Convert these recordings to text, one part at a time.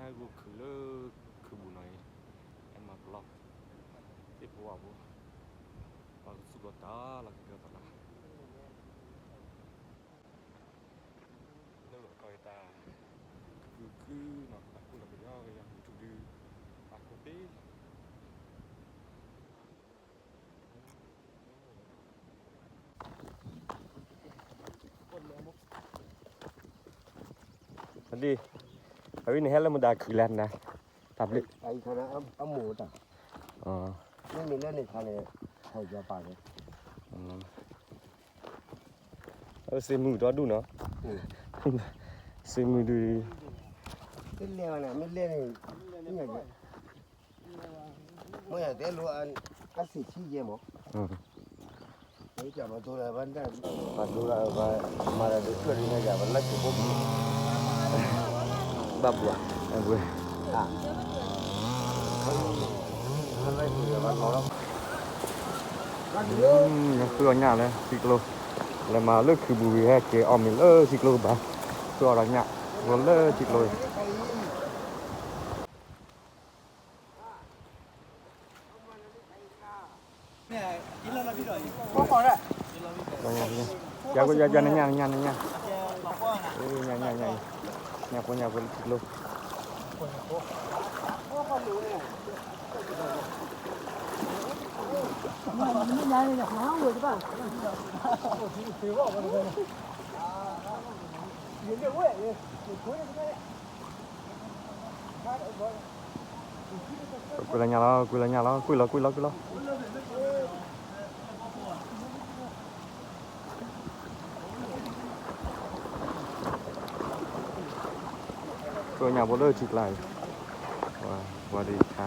ဟဲဂိၢ်ခုးလၢခုးဘူးနီၤအံၤ, ဟဲမၤပျီ သ့ၣ်ဖိဝၣ်ဖိ, ပှၤကစူၢ်ကီၤတၢ်လီၤကကဲသးလီၤ. လၢကီၢ်တၢ် ကကုာ်ကုာ်နီၤ တၢ်ကိၢ်လီၤကယီကယီ YouTube ဒု တၢ်ကိၢ်သ့ အဒံ, အဝဲန့ၣ်ဟဲလၢမတၤခုးလဲၣ်နၤ, တၢ်ဘျုး, အမိၢ်တၢ်, မ့မ့ၢ်လၢန့ၣ်ခါန့ၣ်, ဟဲယပာ်န့ၣ်, အဝဲစ့မုၢ်ဒီဒူၣ်နီၤ, စ့မုၢ်ဒုး, တလဲၤဘၣ်န့ၣ် မ့ၢ်လဲၤန့ၣ်, မ့ၢ်ယတဲလိာ်, အစ့ၢ်ဆံယဲမး, ပှၤဒိလၢ, ပှၤမၤလၢဒုးကျၢၢ်ဒုးညါယၤ ပှၤလၢစ့ၢ်ဖိ, ဘၣ်ဘှီ, ဘှီ, ပှၤလၢစ့ၢ်ပှၤလီၤလီၤ, ဃုအီၣ်ညၣ်လၢထံကျိ, လဲၤမၤလၢခုးဘူးဂ့ၤ ဟဲက့ၤအီၣ်မ့ၤလၢထံကျိကဘၣ်, ဃုအီၣ်ဒီးညၣ်, ဃုလၢထံကျိ ယၤ, ယၤ, နညၣ်, နညၣ်, နညၣ်, ညၣ်, ညၣ်, ညၣ်ဖိ ညၣ်ဖိလၢထံကျိ, ကွံာ်လီၤညၣ်လီၤ ကွံာ်လီၤညၣ်လီၤ ကွံာ်လီၤ ကွံာ်လီၤ ကွံာ်လီၤ, ကွံာ်ညၣ်ဖိလၢထံကျါအံၤ, ဝၤဒံခါ,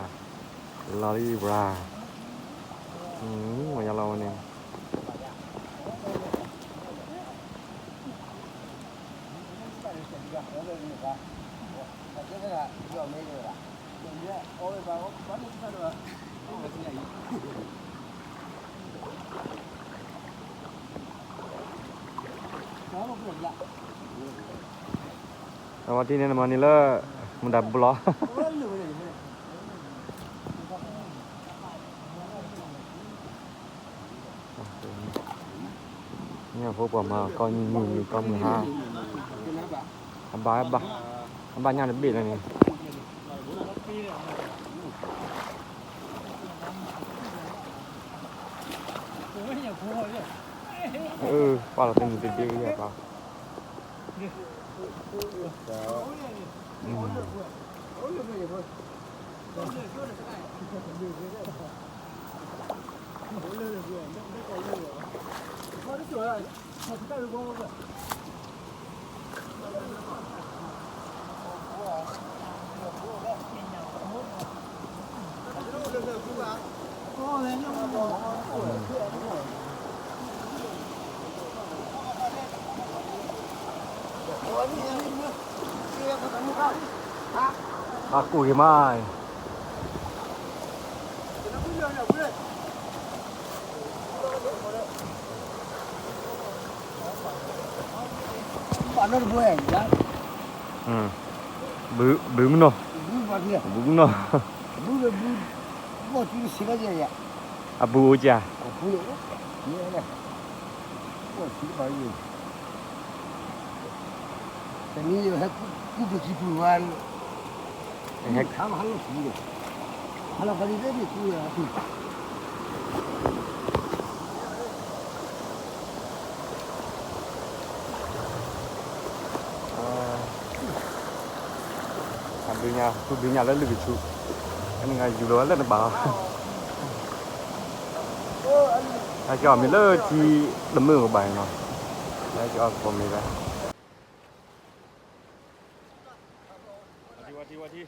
လီၤလံဘြၤ, ဝၤညါလီၤဝဲန့ၣ် အဝဲတံၢ်န့ၣ် နမၤန့ၢ်လၢ မတၤဘျီ ညၣ်ဖိပှၤမၤကီၢ်မုၢ်နံၤကီၢ်မုၢ်ဟါ, အဘၣ်, အဘၣ်ညၣ်တဘ့ၣ်လၢန့ၣ်, ပာ်လီၤတမုာ်တဘ့ၣ်ယၤပာ် အကိၣ်ဂ့ၤမး, ဘုမနီၤ, ဘုမနီၤ, အဘုအိၣ်ကၢ် တနံၤဟဲကူၣ်က့ၤကူၣ်ဝါ, ဟဲခါမဟါလီၤဆူ, ဟါလီၤခါဒ်လဲၣ်ဒ်ကူၣ်ဝဲအပူၤ, အဘုညါ သူဘုညါလၢလုၢ်ကဆူ, အန့ၣ်ယူၤလီၤဝဲလၢနဘၣ်လီၤ, ဟဲက့ၤအီၣ်မ့ၤလၢထံတမုာ်ကဘၣ်နီၤ, ဟဲက့ၤအီၣ်ကီ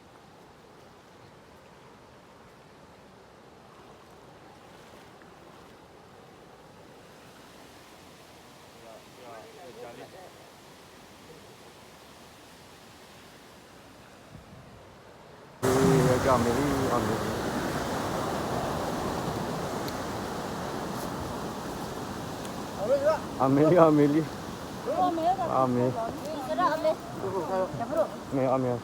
ၢ်မ့ၤဝဲ အီၣ်မ့ၤလံ အီၣ်မ့ၤလံ, အီၣ်မ့ၤ, မ့ၢ်အီၣ်မ့ၤ,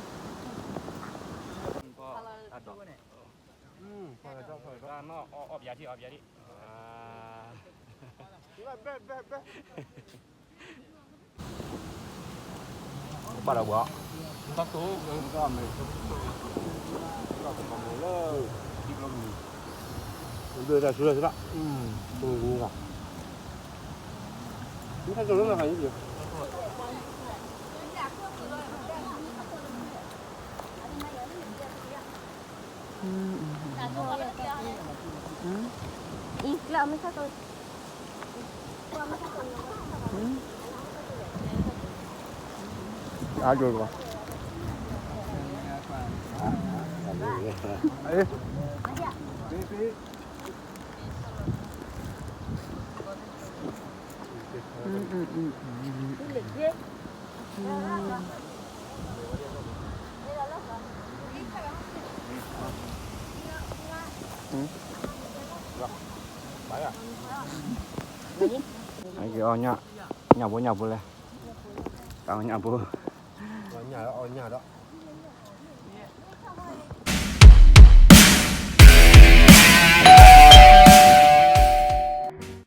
အီၣ်ပယၤထံၣ် အီၣ်ပယၤထံၣ် ဘၣ်ဒီးဘှီး တၢ်တိၢ် တၢ်တိၢ်လၢ တၢ်ဆူလၢဆူလၢ မ့ၢ်တၢ်တိၢ်လၢမၤခါအံၤ အါကၠိကီး အက့ၤအီၣ်ညၣ် ညၣ်ဘိညၣ်ဘိလဲၣ် တၢ်အီၣ်ညၣ်ဘိ အီၣ်ညၣ်ဒီး